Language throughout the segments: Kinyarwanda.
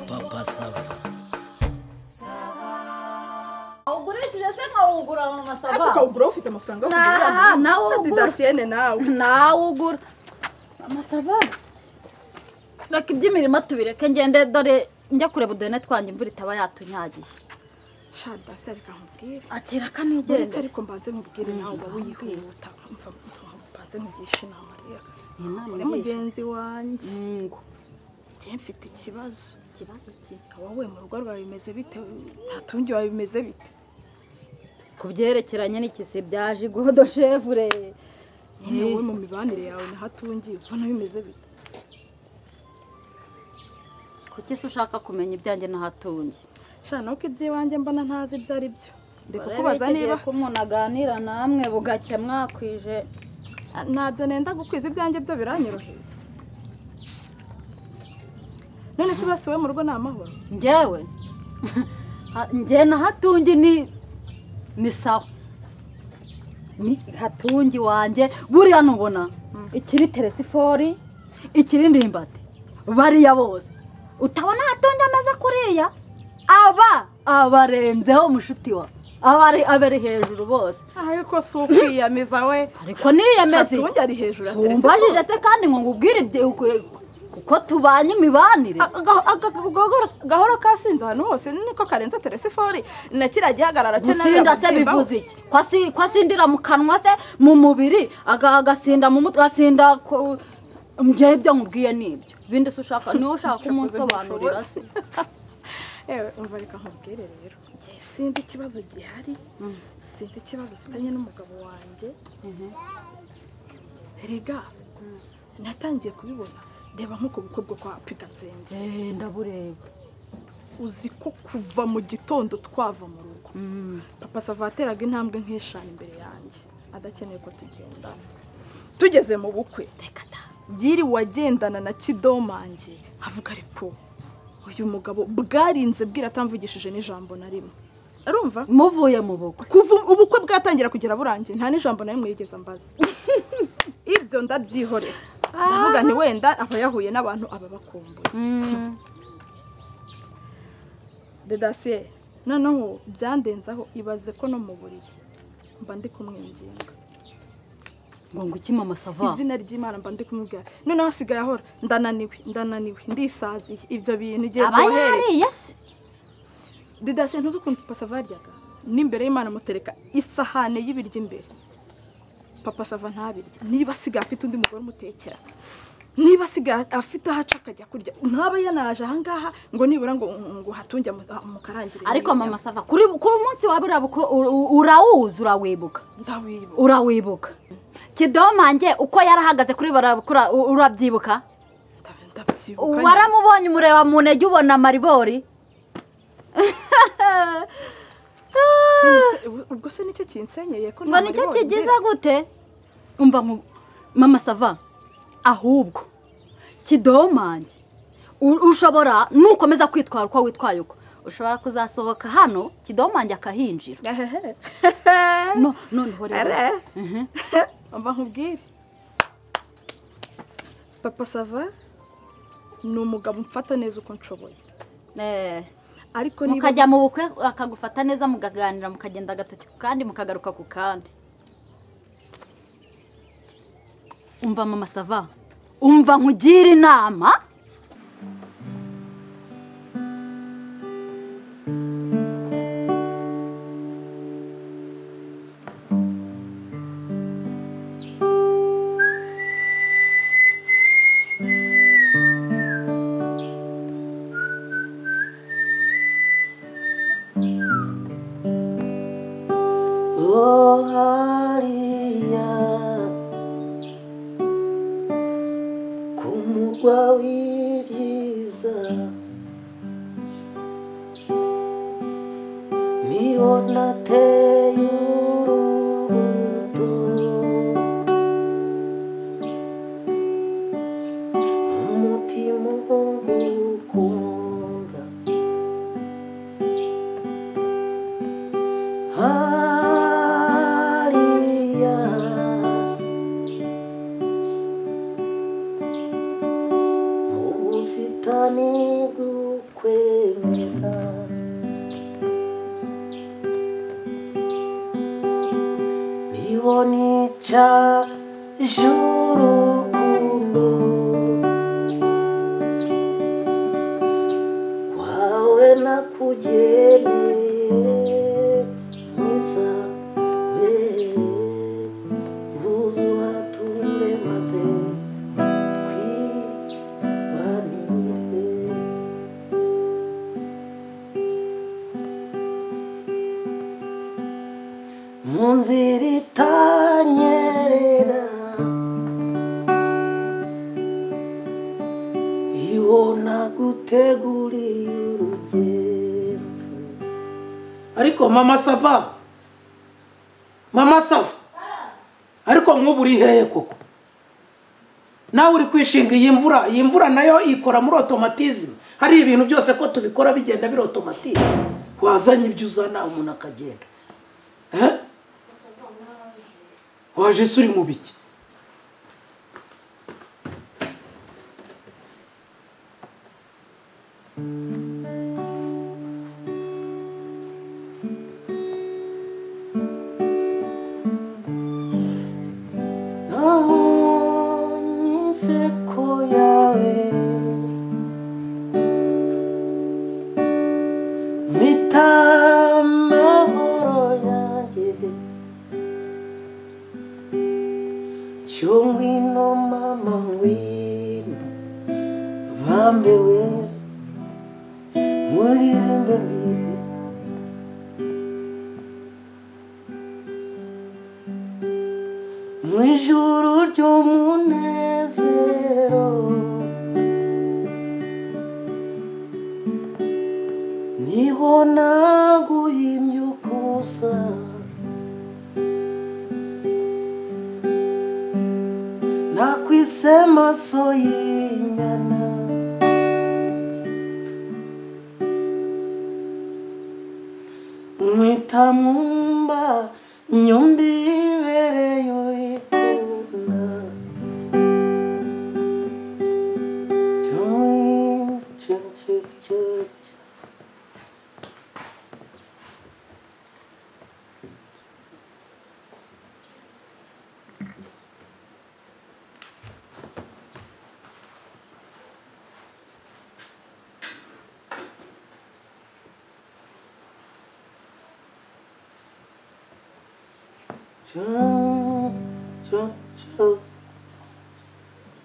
Papa Sava. Ugurishije se nkawugura Mama Sava? Ariko ukawugura ufite amafaranga yo kugura. Nawe ugura. Didasienne nawe. Nawe ugura. Mama Sava. Reka iby'imirimo tubireke ngende dore njya kureba uduhene twanjye imvura itaba yatunyagiye. Sha Dasi reka nkubwire. Akira kanigende. Uretse ariko mbanze nkubwire nawe uba wihuta. Mbanze nkugishe inama rero. Inama ni mugenzi wanjye. Ngo. Njye mfite ikibazo. Ikibazo ki? Wowe mu rugo rwawe bimeze bite? Ntatungi wawe bimeze bite? Kubyerekeranye n'ikise byaje igodo chevre. Nyine wowe mu mibanire yawe na Hatungi ubona bimeze bite? Kuki se ushaka kumenya ibyanjye na Hatungi? Sha nuko ibyiwanjye mbona ntazi ibyo ari byo. Ndi kukubaza niba ko umuntu aganira namwe bugacya mwakwije. Ntabyo nenda gukwiza ibyanjye byo biranyoroheye. None se basi we mu rugo ni amahoro? Njyewe njye na Hatungi ni sawa. Ni Hatungi wanjye buriya nubona ikiri Teresifori ikiri Ndimbati bariya bose utabona Hatungi amaze kuriya aba abarenzeho mushuti wa abari abere hejuru bose. Ariko si ukwiyameza we. Ariko niyemeze. Hatungi ari hejuru ya Teresifori. Umbajije se kandi ngo ngubwire ibyo uko tubanye imibanire. Gahoro kasinze ahantu hose niko karenze Teresifori na kiriya gihagarara cye. Gusinda se bivuze iki? Kwa sindira mu kanwa se mu mubiri agasinda mu mutwe asinda njye ibyo nkubwiye nibyo. Bindi se ushaka niho ushaka kumunsobanurira se. Ewe umva reka nkubwire rero. Njye sinzi ikibazo gihari. Sinzi ikibazo mfitanye n'umugabo wanjye. Erega natangiye kubibona. Reba nkuko bukwe bwo kwa Pigatsenze. Ndabureba. Uzi ko kuva mu gitondo twava mu rugo. Papa Sava ateraga intambwe nk'eshanu imbere yanjye adakeneye ko tugendana. Tugeze mu bukwe. Reka da. Yiri wagendana na Kidomange avuga ariko uyu mugabo bwarinze bwira atamvugishije n'ijambo na rimwe. Arumva? Muvuye mu bukwe. Kuva ubukwe bwatangira kugera burangiye nta n'ijambo na rimwe yigeze ambaza. Ibyo ndabyihorera. Ndavuga nti wenda aba yahuye n'abantu aba bakumbuye. Dedasiye noneho byandenzaho ibaze ko no mu buriri mba ndi kumwinginga. Ngo nguki Mama Sava? Izina ry'Imana mba ndi kumubwira. Noneho asigaye ahora ndananiwe ndananiwe ndisaziye ibyo bintu igiye kohere. Aba yariye se? Dedasiye ntuzi ukuntu Papa Sava yaryaga. N'imbere y'Imana mutereka isahane y'ibiryo imbere. Papa Sava ntabirya. Niba asigaye afite undi mugore umutekera. Niba asigaye afite ahaca akajya kurya. Ntaba yanaje ahangaha ngo nibura ngo hatunge mukarangire. Ariko Mama Sava kuri umunsi wa buriya urawuzi urawibuka. Ndawibuka. Urawibuka. Kidomange uko yarahagaze kuri barabukura urabyibuka? Ndabyibuka. Waramubonye umureba mu ntege ubona maribori. Ubwo se nicyo kinsenyeye ko ngo nicyo kigize gute? Umva Mama Sava ahubwo Kidomange ushobora nukomeza kwitwara uko witwaye uko ushobora kuzasohoka hano Kidomange akahinjira. No noneho rero umva nkubwire. Papa Sava ni umugabo umfata neza uko nshoboye. Ariko niba mukajya mu bukwe akagufata neza mukaganira mukagenda agatoki kandi mukagaruka ku kandi. Umva Mama Sava, umva nkugira inama. Oh, hariya kumugwa w'ibyiza niho nateye urubuto umutima ugukunda hariya Ubusabane bw'ukwemera niho nica urukundo kwawe nakugeneye mwiza we uzuhature maze twibanire mu nzira itanyerera ibona guteguriye urugendo. Ariko mama Sava, mama Sava, ariko nk'ubu uri hehe koko? Nawe uri kwishinga iyi mvura, iyi mvura nayo ikora muri automatism. Hari ibintu byose ko tubikora bigenda biri automatique. Wazanye ibyo uzana umuntu akagenda. Eh? Waje se uri mu biki? Nabonye inseko yawe mpita amahoro yanjye cyo ngwino mama ngwino bambewe muririmbe bwire mu ijuru ry'umunezero niho naguhimbye ukusa nakwise maso y'inyana mwita mwumba nyumbi ibereye uyikunda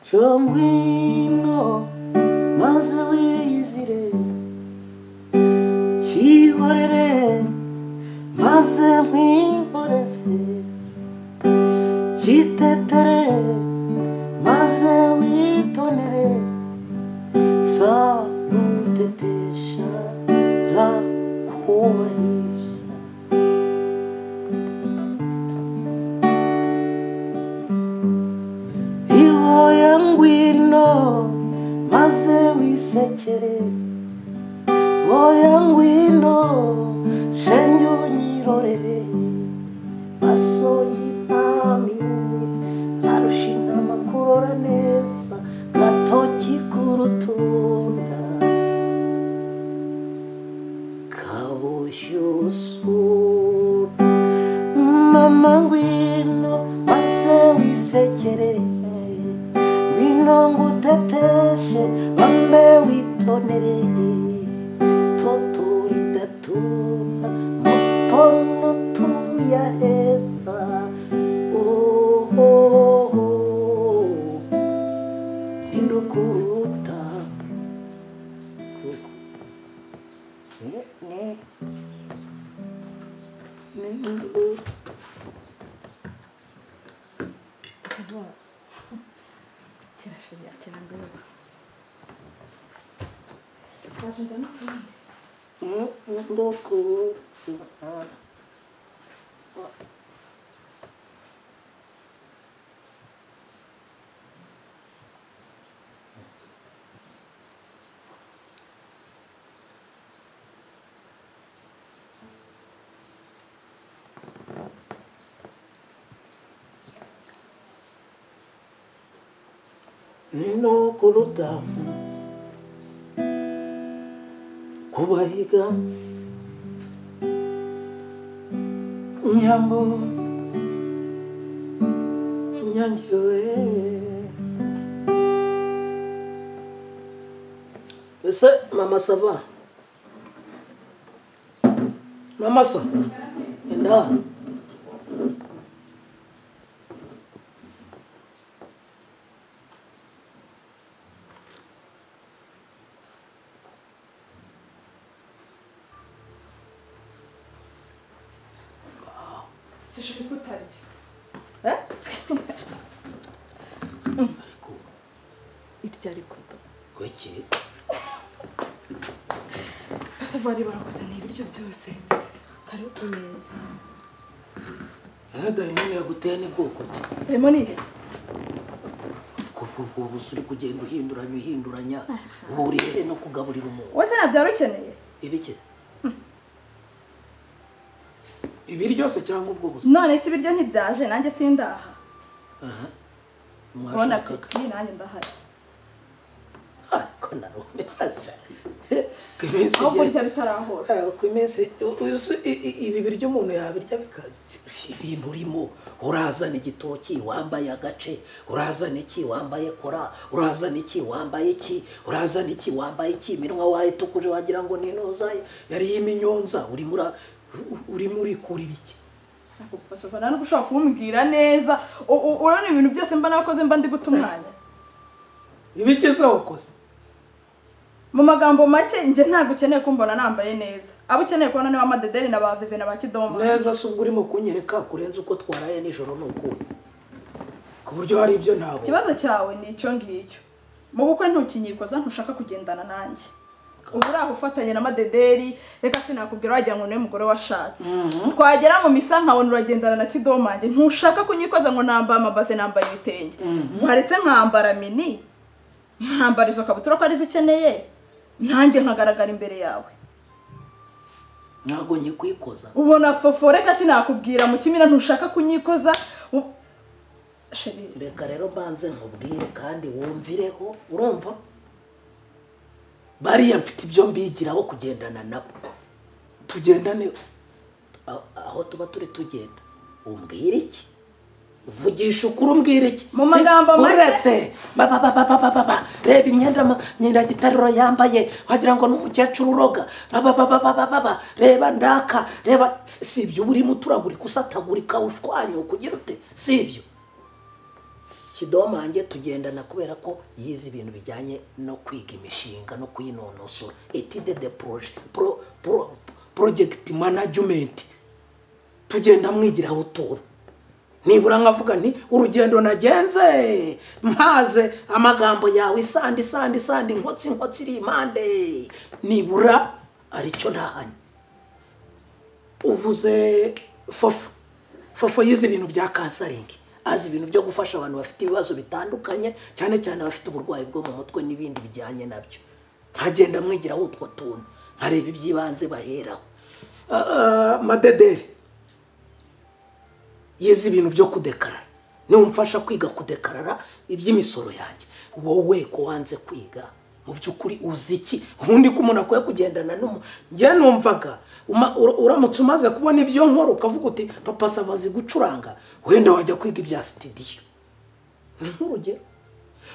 cyo ngwino maze wiyizire cyihorere maze nkwihoreze cyitetere maze witonere nzagutetesha nzakubahisha ihoya ngwino maze wisekere oya ngwino shenge unyirorere maso y'intamire arusha intama kurora neza gatoki k'urutunda kaboshye ubusura mama ngwino maze wisekere ngwino nguteteshe bambe witonere toto ridatura mutono tuyaheza ohoho nindukuruta kuko ne nindu Kirashije kirangurura. Ndaje n'utundi. Nindukuruta Nindukuruta. Kubahiga Nyambo Nyangewe. Ese mama sava? Mama sa? Enda. Sishobora kutarya. Ariko irya ariko kuki? Pasavari barakuzaniye ibiryo byose. Karibu ku meza. Dayimoni yaguteye ni bwoko ki? Dayimoni ihe? Ubwo uri kugenda uhinduranya uhuriye no kugaburira umuntu. Wese nabyaro ukeneye? Ibiki? Ibiryo se cyangwa ubwo busa? None se ibiryo ntibyaje nanjye sindaha. Aha. Mwashakaga. Bon appétit nanjye ndahari. Ariko narume aje. Kiminsi aho kurya bitarahora. Kiminsi ibi biryo umuntu yabirya bika ibintu urimo urazana igitoki wambaye agace, urazana iki wambaye kora, urazana iki wambaye iki, urazana iki wambaye iki, iminwa wayitukuje wagira ngo ni intuza yari y'iminyonza uri muri kuri biki. Pasova ntabwo ushobora kumbwira neza urabona ibintu byose mba nakoze mba ndi guta umwanya. Ibiki se wakoze? Mu magambo make nje ntabwo ukeneye kumbona nambaye neza. Abo ukeneye kubona niba amadederi na ba Veve na ba Kidoma. Neza se ubwo urimo kunyereka kurenza uko twaraye nijoro n'ukuntu. Ku buryo hari ibyo ntabwo. Ikibazo cyawe ni icyo ngicyo. Mu bukwe ntukinyikoza ntushaka kugendana nanjye. Ubu uraho ufatanye na madederi reka sinakubwira wagira ngo niwe mugore washatse. Twagera mu misa nkabona uragendana na Kidomange ntushaka kunyikoza ngo nambaye amabaze nambaye ibitenge. Waretse nkambara mini nkambara izo kabutura ko arizo ukeneye nanjye nkagaragara imbere yawe. Ntabwo ngikwikoza. Ubona fofo reka sinakubwira mu kimina ntushaka kunyikoza. Sheri reka rero mbanze nkubwire kandi wumvireho urumva? Bariya mfite ibyo mbigiraho kugendana nabo. Tugendane aho tuba turi tugenda. Umbwira iki? Vugisha ukuri umbwira iki? Mu magambo make uretse ba reba imyenda nyiragitariro yambaye wagira ngo n'umukecuru uroga ba reba ndaka reba si ibyo urimo turagurika usatagurika ushwanyo kugira ute si ibyo. Kidomange tugendana kubera ko yize ibintu bijyanye no kwiga imishinga no kuyinonosora étude de projet project management tugenda mwigiraho utuntu. Nibura nkavuga nti urugendo nagenze mpaze amagambo yawe isandi isandi isandi inkotsi inkotsi iri impande nibura aricyo ntahanye. Uvuze fofo fofo yize ibintu bya counseling, azi ibintu byo gufasha abantu bafite ibibazo bitandukanye cyane cyane abafite uburwayi bwo mu mutwe n'ibindi bijyanye nabyo. Nkagenda mwigiraho utwo tuntu nkareba ibyibanze baheraho. Madederi yize ibintu byo kudekarara, niumfasha kwiga kudekarara iby'imisoro yanjye. Wowe ko wanze kwiga mu by'ukuri uzi iki? Ubundi ko umuntu akwiye kugendana n'umu njye numvaga uramutse umaze kubona ibyo nkora ukavuga uti papa sava azi gucuranga wenda wajya kwiga ibya studio. Ni nk'urugero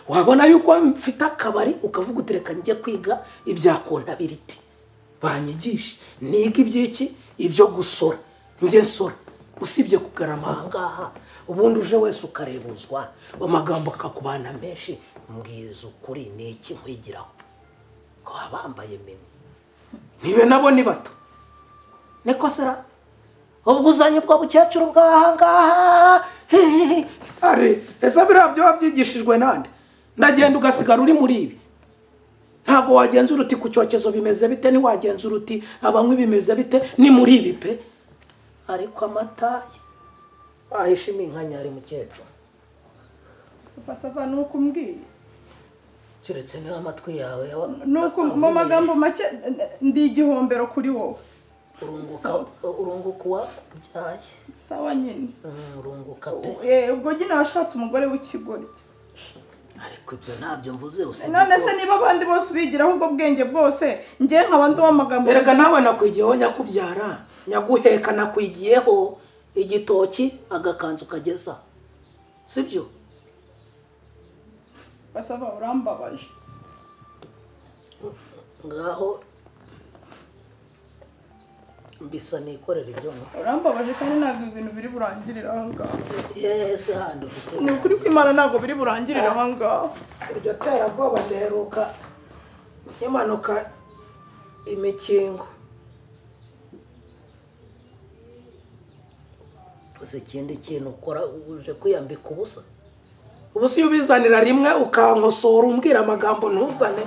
wabona yuko mfite akabari ukavuga uti reka njye kwiga ibya comptability banyigishe niga iby'iki ibyo gusora njye nsora. Usibye kugarama ahangaha ubundi uje wese ukarebuzwa amagambo akakubana menshi. Mbwiza ukuri ni iki nkwigiraho ko abambaye mini nibe nabo ni bato niko sera ubwo uzanye ubwo bukecuru bw'ahangaha ari ese biriya byo wabyigishijwe nande? Ndagenda ugasigara uri muri ibi. Ntabwo wagenzura uti ku cyokezo bimeze bite, ntiwagenzura uti abanywi bimeze bite, ni muri ibi pe. Ariko amataye ahisha iminkanyari mukecuru. Papa Sava nuko umbwiye keretse niba amatwi yawe nuko mu magambo make ndi igihombero kuri wowe. Urunguka uwakubyaye. Sawa nyine urunguka pe. Ubwo nyine washatse umugore w'ikigoryi. Ariko ibyo ntabyo mvuze usibye None se niba abandi bose ubigiraho ubwo bwenge bwose, njye nkaba ndi uw'amagambo. Erega nawe nakwigiyeho nyakubyara, nyaguheka, nakwigiyeho igitoki agakanzu kageza, sibyo? Basaba urambabaje. Ngaho mbisa nikorera ibyo ngo. Urambabaje kandi ntabwo ibintu biri burangirire aho ngaho. Yese handi ufite. Ni ukuri ko Imana ntabwo biri burangirire aho ngaho. Iryo terabwoba ndeheruka imanuka imikingo. Uzi ikindi kintu ukora uje kwiyambika ubusa. Ubu si ubizanira rimwe ukankosora umbwira amagambo ntuzane.